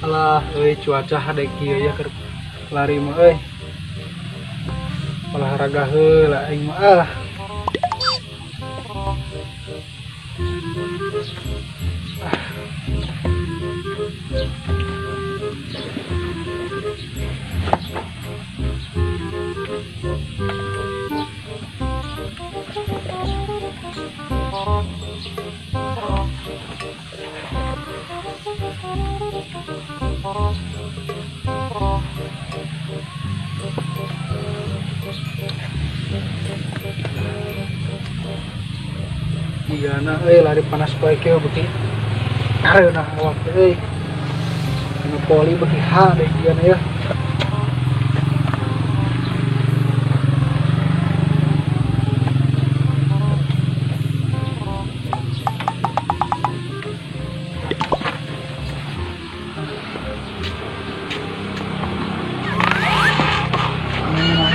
Alah, euy cuaca hade kieu ya keur lari mah euy. Olahraga heula aing mah ah. Iya nah, lari panas poe kieu beuki kareunah awak teh euy. Anu poli beuki hade ieu na ya.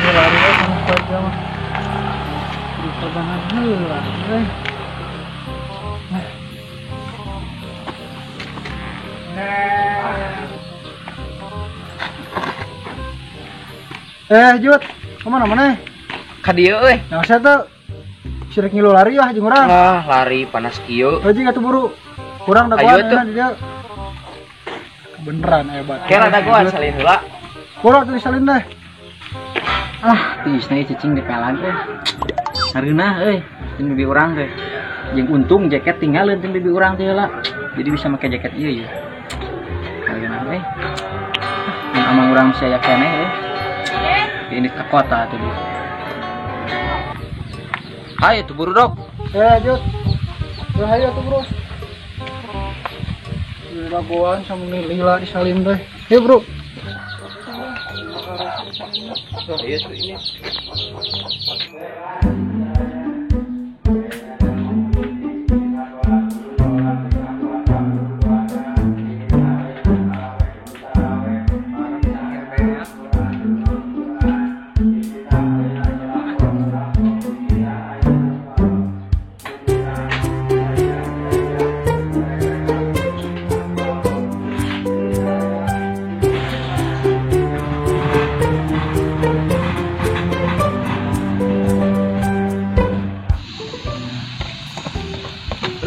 Lari panas poe kieu mah. Diperbangan heula euy. Jut, kemana mana? Ka dieu euy. Nah, saya tuh sirik ngilu lari lah jeung urang. Ah, lari panas kieu. Heuh atuh buru. Kurang dagoan euna di dieu. Beneran hebat. Kera dagoan salin heula. Kurang tuh salin deh. Ah, tiisna ieu cicing dipelan euy. Hareunah euy, jeung bibi urang teh. Jeung untung jaket tinggalin jeung bibi urang teh heula. Jadi bisa make jaket ieu ya. Hareunah euy. Mun amang urang masih aya keneh euy. Ini ke kota tuh dia. Ayo tuh buru dok. Jut. Ayo tuh bro. Laguan sama lila disalin deh. Ayo bro. Ayo tuh ini.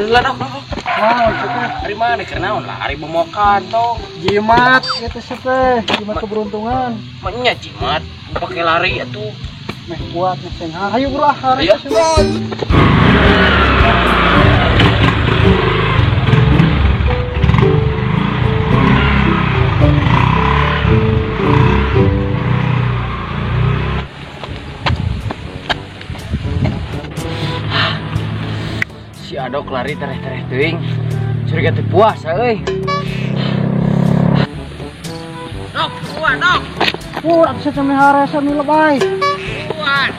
Lah dok, wow, hari mana karena lari bemokan tong. Jimat itu siapa? Jimat keberuntungan. Maknya jimat, pakai lari atuh. Meh kuat, meh sehat. Ayo bro, lari. Si Adok lari tereh-tereh teuing. Curiga teu puasa euy. Dok, kuat dok. Kuat bisa sampe haresa nu lebay. Kuat.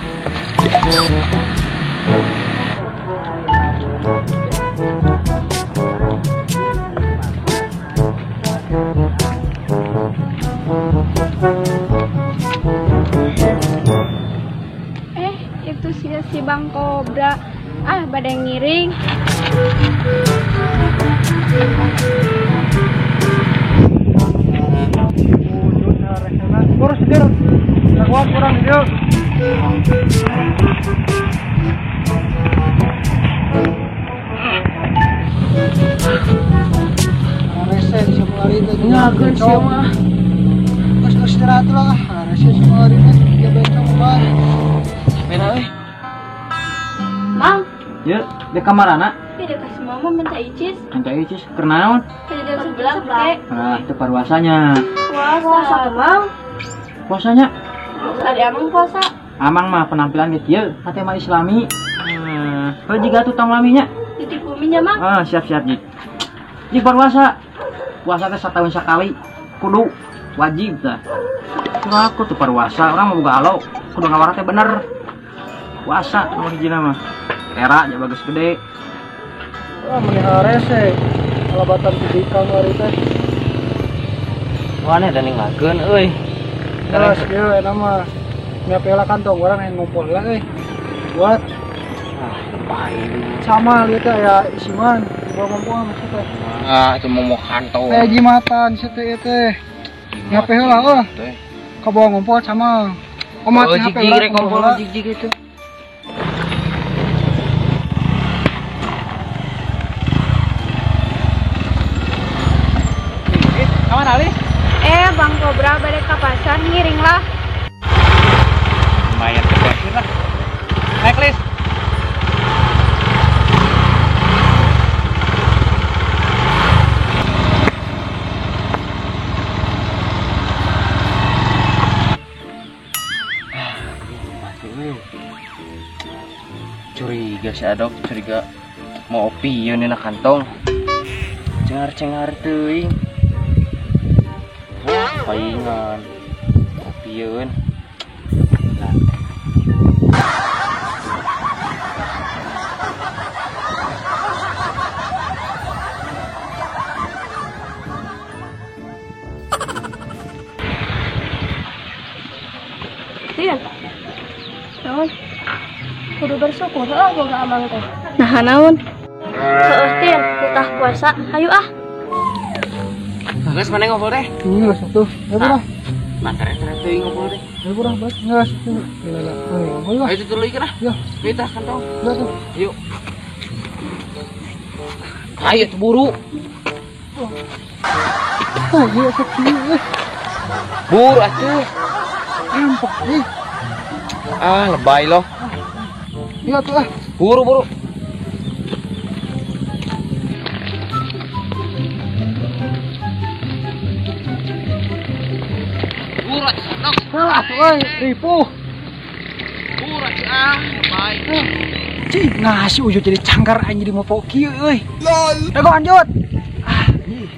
Itu si Bang Kobra. Ah, badai ngiring. Kurus dir. Dagoan kurang dir. Rese semua lari teh. Ngakeun sia mah. Geus istirahat lah. Rese semua lari teh dia bencong bae. Beda euy. Mang. Ya, di kamarana? Tidak kasih mama minta icis. Minta icis, keur naon? Kejadian sebelah, kek. Nah, itu paruasanya. Puasa, Mang. Puasanya? Ada emang puasa. Amang mah penampilan ge kieu, hate mah Islami. Heuh jiga tuh tong laminya. Titip uminya, Mang. Ah, siap-siap, Jik. Jik puasa. Puasa teh satahun sakali. Kudu wajib tah. Aku tuh puasa, orang mau boga alo. Kudu ngawara teh bener. Puasa nomor hiji mah. Era nya bagus gede. Ah, meni harese. Kalabatan ti kamari teh. Wah, da ninggalkeun euy. Terus kieu eta mah. Nyiapela kantong urang yang ngumpul lah euy. Buat ah, lain. Sama lihat ya isiman, bawa ngumpul maksudnya. Ah, itu mau kantong. Kayak jimatan situ teh. Ngape heula euy. Kabawa ngumpul sama. Omat oh, HP lah ngumpul jig-jig itu. Kamana Alis? Bang Kobra balik ke pasar ngiring lah. Lumayan kebersihan lah. Naik Lis. Curiga si Adok, curiga mau opi ieu dina kantong. Cengar-cengar teuing. Paingan opieun. Nah. Iya. Naon? Kudu bersyukur heuh boga amang teh. Nah, naon? Heuh Tin, kutah puasa, hayu ah. Geus mana ngobrol teh? Geus atuh. Ya purah. Nah, tere-tere teuing ngobrol teh. Ya purah bae. Geus atuh. Lala. Ayo, lah. Ayo tutur leuy kana. Ya. Kita kantong. Ya tuh. Yuk. Ayo tuh buru. Oh, ieu sakieu euy. Buru atuh. Empok euy. Ah, lebay loh. Iya tuh ah. Buru-buru. Salah tuh euy, ripuh. Buru ah, lebay. Cing, nah si Ujo jadi cangkar aing jadi mopo kieu euy. Lol. Dago lanjut. Ah, ih.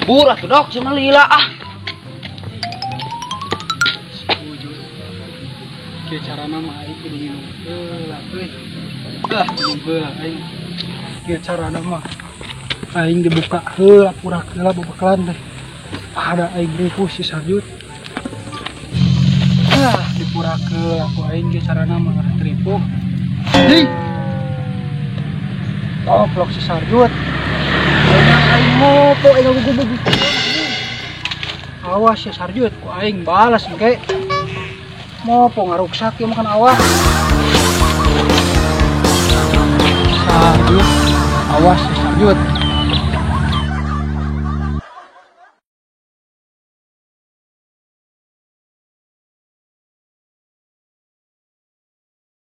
Buru atuh dok, cuma lila ah. Si Ujo. Kieu carana mah aing kudu minum heula euy. Dah, minum heula aing. Kieu carana mah aing dibuka heula purak heula bebekalan teh. Ada aing ripuh si Sarjut. Ah, dipurak heula ku aing kieu carana mah ripuh. Hi. Toplok si Sarjut. Aing mopo aing ngagugubug. Awas ya Sarjut, ku aing balas engke. Mopo ngaruksak ieu makan awak. Sarjut, awas ya Sarjut.